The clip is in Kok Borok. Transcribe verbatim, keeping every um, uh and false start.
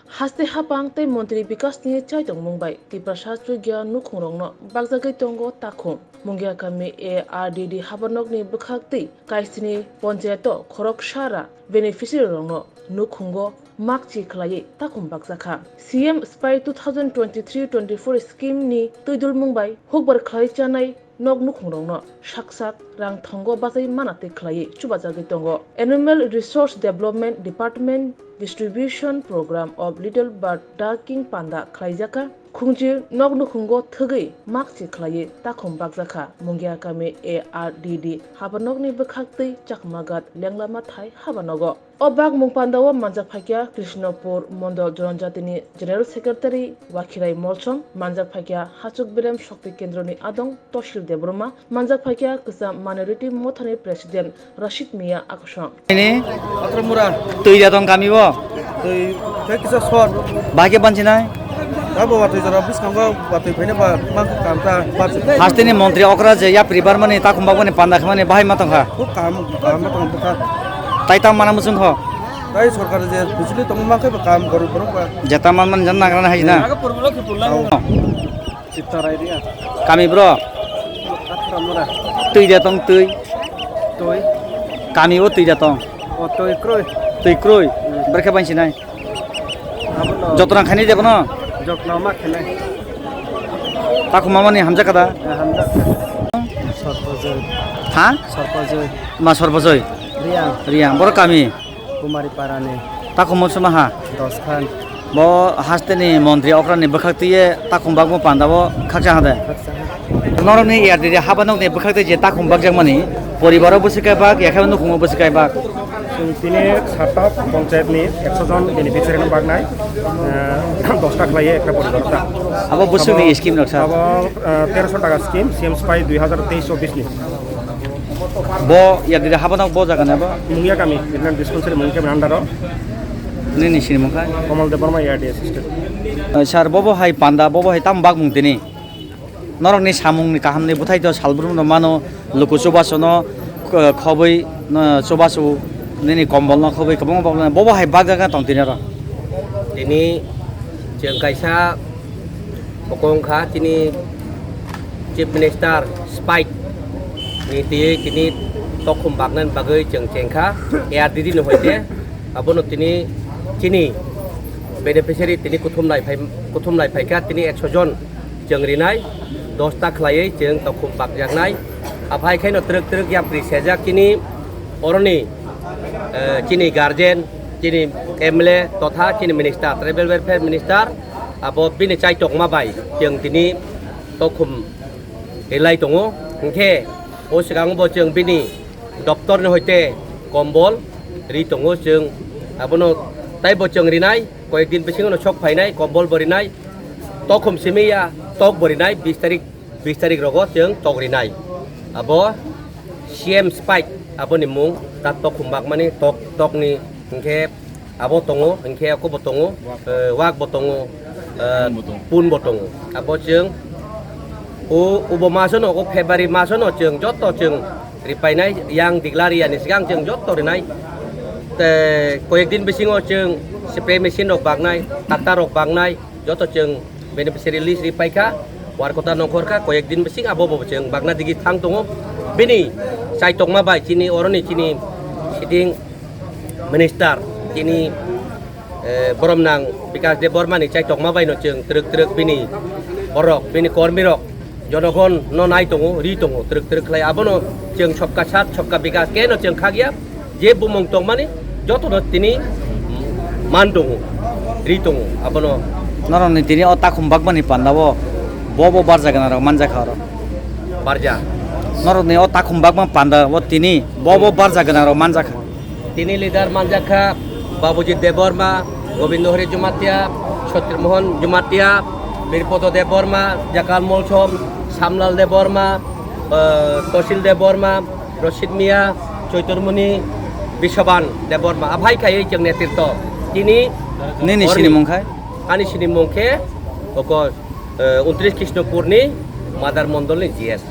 Haste hapang tei montri bikasni chaitongmung bai Tiprasa chukya nukhungrokno bakjagwi tongo takhum. Mungia kami A R D D habanokni bwkhak tei kaisni ponchayato khoroksa ra beneficiary rokno nukhungo makchi khlaiwi takhum bakjakha. C M Spy two thousand twenty-three twenty-four scheme ni twidulmung bai hukbar khlai chanai nok nukhungrokno sak sak rang thongo bachai mana tei khlaiwi chubajagwi tongo. Animal Resource Development Department Distribution Program of Little Bird Ducking panda khlaijakha. Khungjir nok nukhungo thwgwi makchi khlaiwi takhum bakjakha. Mungia kami A R D D habanokni bwkhak tei Chakmagat Lenglama thai habanogo. O bagmung pandao manjak phaikha Krishnapur Mondol Jonojatini General Secretary Wakhirai Molsom, manjak phaikha Hachuk Belem Shokti Kendroni Adong Toshil Debbarma, manjak phaikha Kwcham Minority Mothani President Rashid Mia Akosong. Ini Atromura. Twi da tong kami bo? Twi khe kisa short. Bahai khe bansinai? Abo watwi jora bwskango watwi phaina ba mang kha kam ta ba. Hasteni montri okra je yapri barmani takhum bagmani panda khmani bahai ma tongkha. Khub kam, kam ma tong bwkha. Tai tam mana muchung kho? Tai sorkar je bujuli tong ma khe ba kam goru borok ba. Jeta man man jan nagrana hai na. Chitta Rai Ria. Kami bro. Athramura. Twi da tong twi. Twi. Kami o twi da tong. O twi kroi. Twi kroi. Hmm. Berkhe bansinai. Abono. Joto rang khainai de bono? Jotno ma khainai. Takhum mamani hamjak kada? Eh, hamjak. Sarpajoi. Ha? Sarpajoi. Ma Sarpajoi? Riang. Riang. Boro kami? Kumari Parani. Takhum mo suma ha? Dos khan. Bo hasteni montri okrani bwkhak twiye takhum bagmo panda bo khakcha hade? Khakcha ha. Norokni A R D D habanokni bwkhak twi je takhum bakjakmani poribaro bwswk kai bak, yakheno nukhungo bwswk kai bak? Chwng tini Sarta ponchayatni ekso jon beneficiary no baknai, eh, dosta khlaiye ekta poribar ta. Abo bwswkni scheme rok sir? Abo, eh, teroso taka scheme, C M Spy dui hazar teis chobbish ni. Bo yadire habanok bo jaga ni abo? Mungia kami, Midland dispensary Mungia kami under o. Nini sini mungkha? Komal Debbarma A R D assistant. Eh, sir, bobo hai panda, bobo hai tam bak mung tini? Norokni samungni kahamni bwthaito salbrumno mano, luku chubachuno, eh, khobwi, no, chubachu nini kombolno khobwi kwbangma bagwi bobo hai bakjak tong tini oro. Tini chwng kaisa hokong kha, tini Chief Minister Spite ni twi tini tokhum baknani bagwi chwng chengkha A R D D ni hoite. Abono tini chini beneficiary tini kuthum lai phai, kuthum lai phaikha, tini ekso jon chwng rinai, dosta khlaiwi chwng tokhum bakjaknai. Aphai khaino twrwk twrwk yapri sejak chini oroni, eh, chini guardian, chini M L A totha chini minister, tribal welfare minister, abo bini chaitokma bai chwng tini tokhum rilai tongo. Hinkhe o swkango bo chwng bini doptor ni hoite kombol ri tongo chwng, abono taibo chwng rinai, koyek din bisingo no sok phainai, kombol bo rinai, tokhum simi ya tok bo rinai, bis tarik, bis tarik rogo chwng tok rinai. Abo C M Spite aboni mung, ta tokhum bakmani tok, tokni hinkhe abo tongo, hinkhe abo bo tongo, eh, wak bo tongo, eh, pun bo tongo. Abo chwng o, ubo masono, o February masono chwng joto chwng ripainai, yang declare yani swkang chwng joto rinai. Te koyek din bisingo chwng spray machine rok baknai, tractor rok baknai, joto chwng beneficiary list ripaikha, warkota nongkhorkha, koyek din bising abo bo chwng bakna digi thang tongo. Bini chaitokma bai chini oroni chini sitting minister chini, eh, boromnang Bikash Debbarma ni chaitokma bai no chwng twrwk twrwk bini borok, bini kormi rok, jonogon no nai tongo, ri tongo, twrwk twrwk khlai. Abono chwng sobka sat, sobka bikas keno chwng khakya, je bumung tongmani joto no tini man tongo, ri tongo. Abono norokni tini o takhum bakmani panda o bo bo barjak gwnang rok manjakha oro. Barja. Norokni o takhum bakma panda o tini bo bo barjak gwnang rok manjakha. Tini leader manjakha Babujit Debbarma, Gobindo Hari Jumatia, Chhatir Mohan Jumatia, Birpodo Debbarma, Jakal Molsom, Samlal Debbarma, eh, Tosil Debbarma, Rosit Mia, Choitormuni, Biswaban Debbarma. Aphai khai chwng netrito. Tini nini sini mung khai? Ani sini mung khe oko, eh, untris Krishnopurni Madar Mondolni G S.